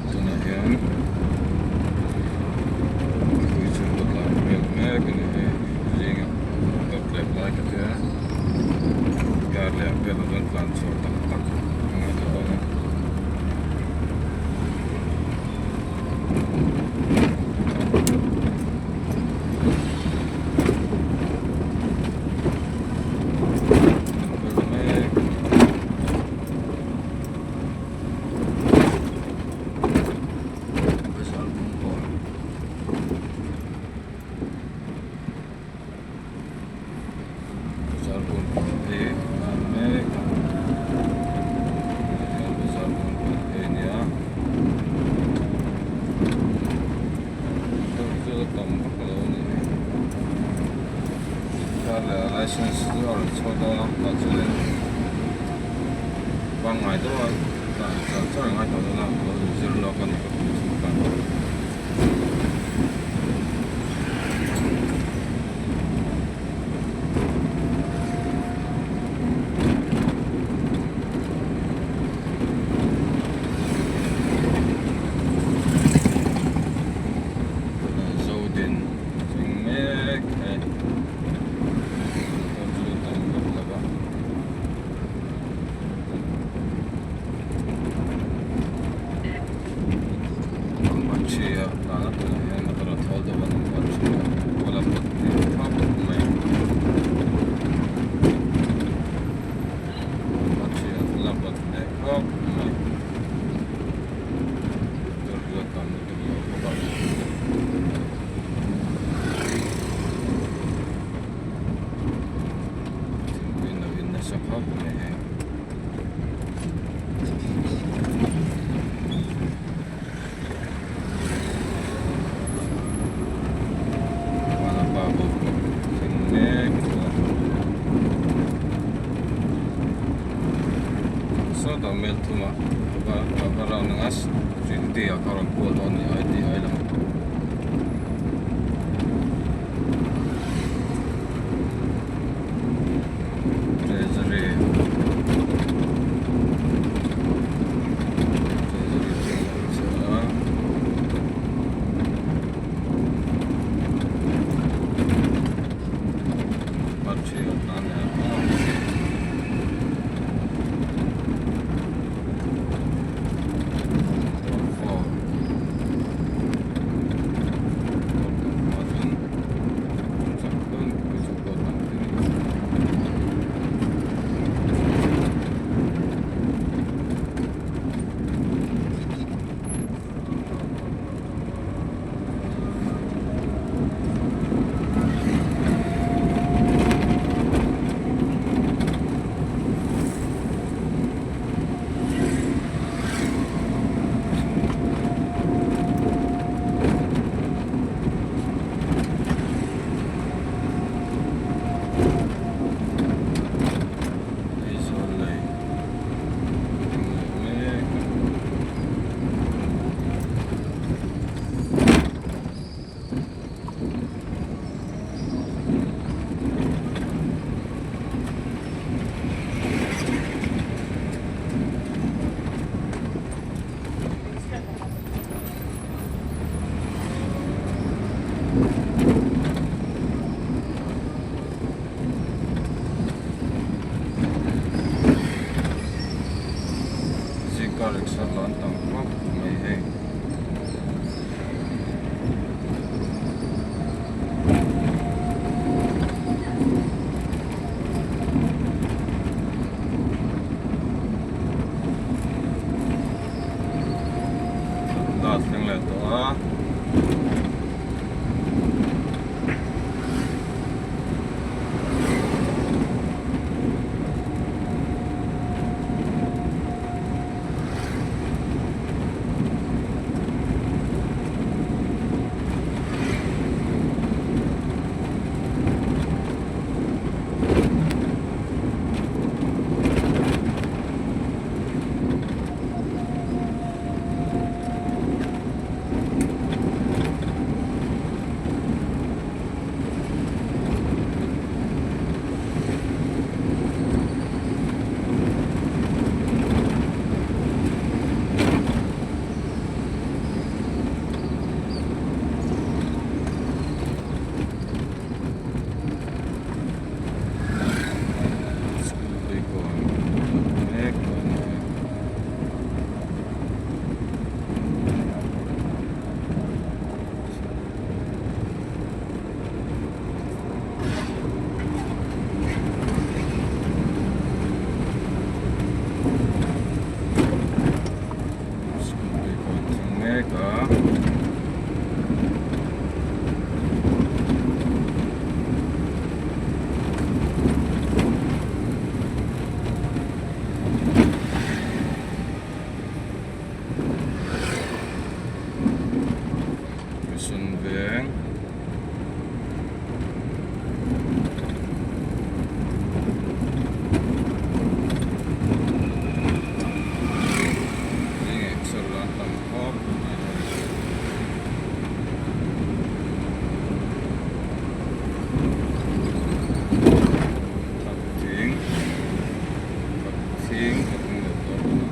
Tunah hian tui chu ka tlan vel mek a ni hei zingah motor tlem lai ka tia kar leh ah vel ah chuan tlan chhuah tak tak a ngai tawh dawn a. License chu a rawn chhuak dawn a tah chuanin pangngai deuh a tah char char a ngai tawh dawn a lo inzir lawk a ni ka tih chu ka Zodin thleng mek e motor chu tam vak lo va. Lambachi a tlan a tunah hian motor a thawl deuh a Lambachi a kuala pawt leh thap mai Lambachi a la pawt leh khawp mai motor chu a tam lutuk lo bawk a. Thingpui no in nasa khawp mai hei. Vanapa bawk thleng mek a sawtah mel thum ah a va a va round ang a trinity ah kha a rawn kual dawn a ni I T I lam. Treasury Treasury chu a lo chhuah a. Parthi a tlan leh a. lah an tam khawp mai hei. Thutna a thleng leh tawh a. Scooty kawn mek a ni a. Scooty kawn thleng mek a. Mission veng Eng exer la an tam khawp mai. Thakthing Thakthing a thleng leh tawh a.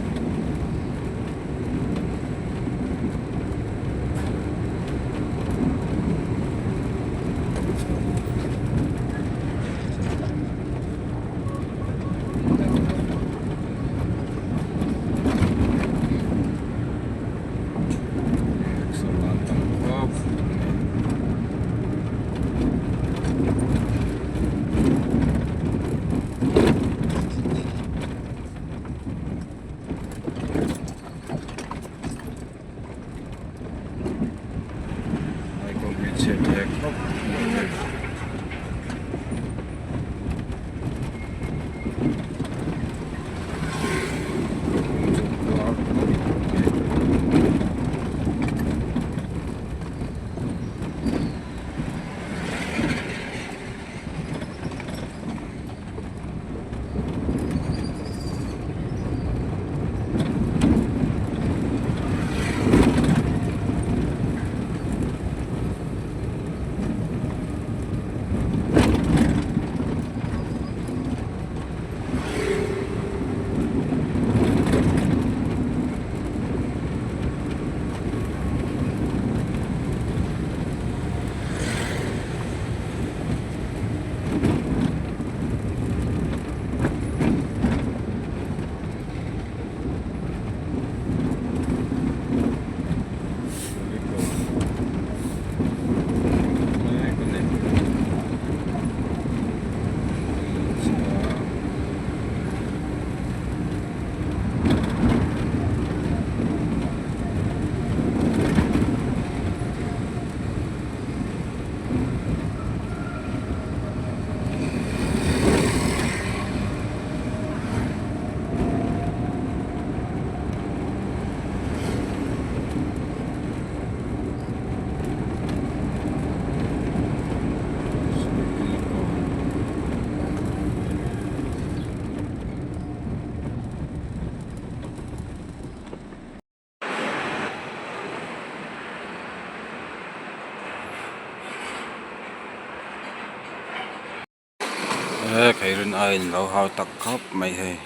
He kheirin aiin lo hau tak khawp mai hei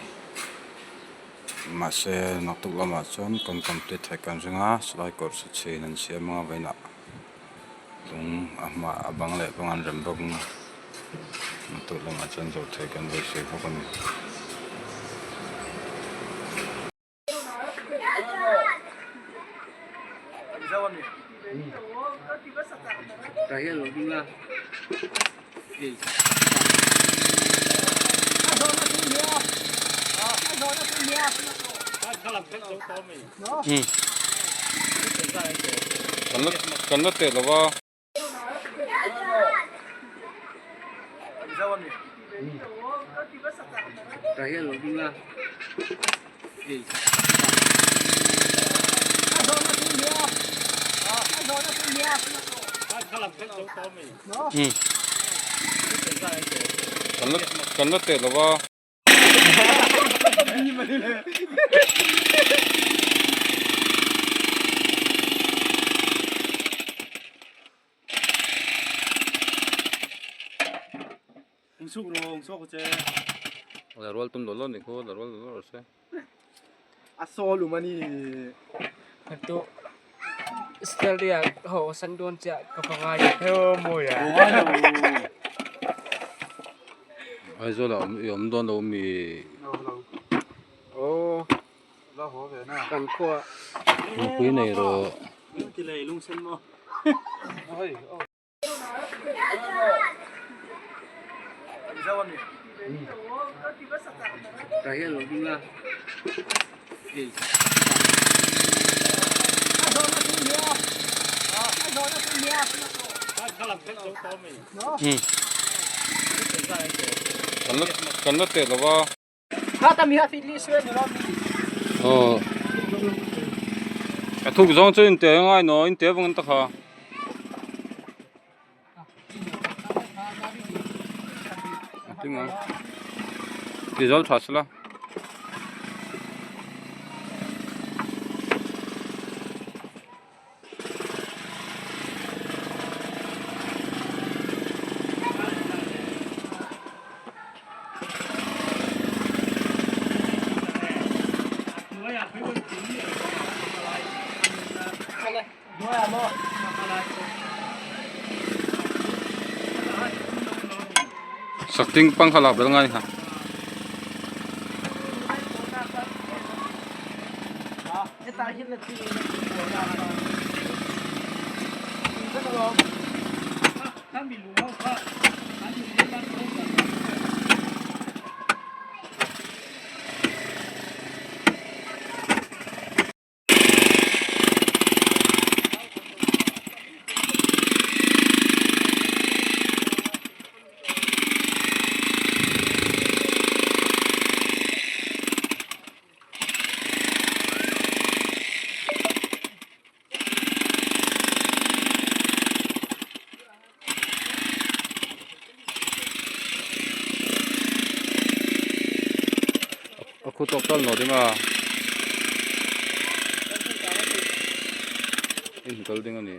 mahse naktuk lamah chuan kan complete theih kan ring a silai kawr chu chhin an siam anga vawiinah lung a hma a bang leh bang an rem bawk ang a naktuk lamah chuan zawh theih kan beisei bawk a ni. Kan la teh lo va. Kan la teh lo va. La rual tum lo lo ni khaw la rual lo lo se. A saw lum a ni. Tu Australia ho san dawn chiah ka va ngai heo mawi a. Aizawl ah i awm dawn lo mi. Aw kan khua. Nupui nei rawh. Kan la teh lo va. Aw a thuk zawng chu inte a ngai naw inte vang an ta kha. A tling ang ti zal tha sela. Sakting pangkha lak bel ngai kha. A khu tawk tal lo ding a in kal ding a ni.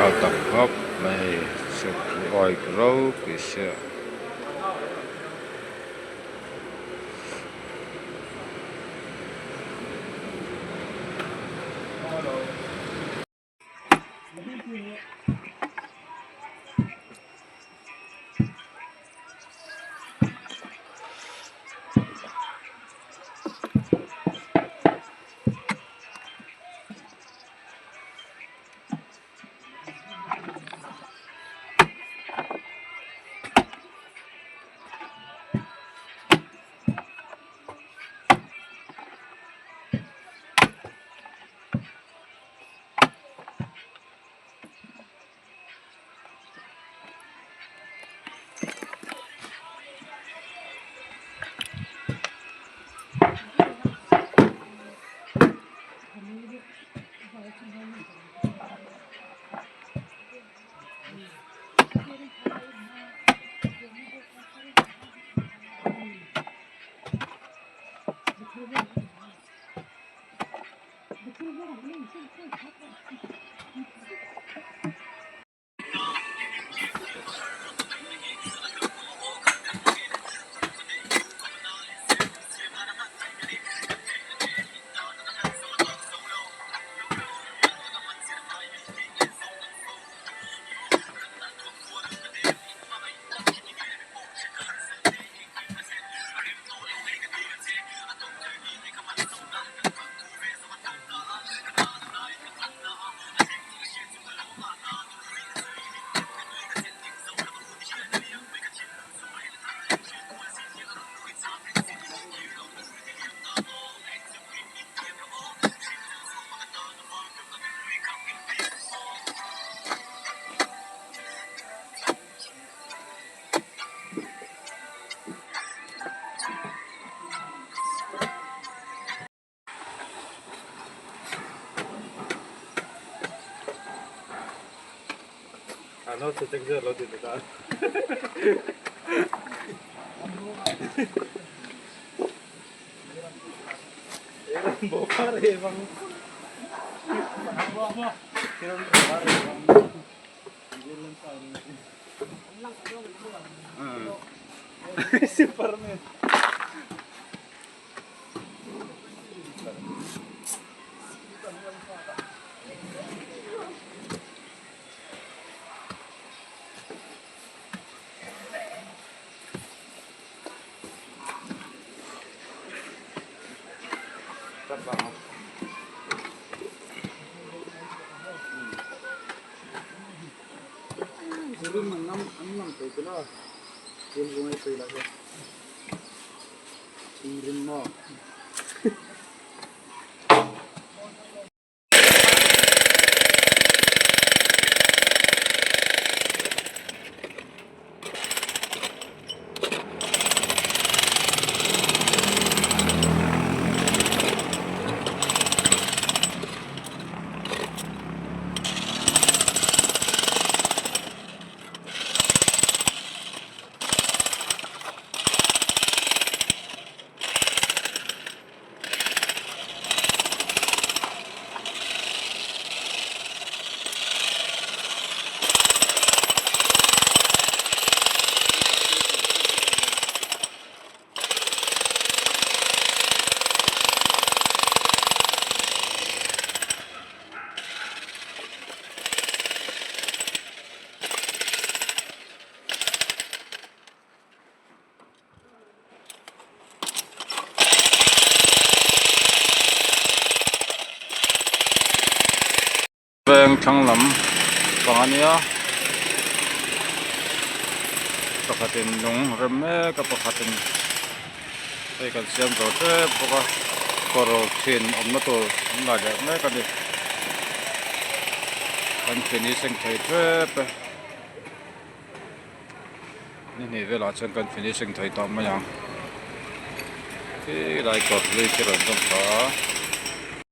A tam khawp mai awi ropui sia. Veng thlang lam pang a nia pakhatin lung rem mek a pakhatin hei kan siam zo tep bawk a kawr chhin awmna tur an la leh mek a ni kan finishing thei tep e. Ni hnih velah chuan kan finishing thei tawh mai ang khi lai kawr hlui khi rawn zawm tawh a.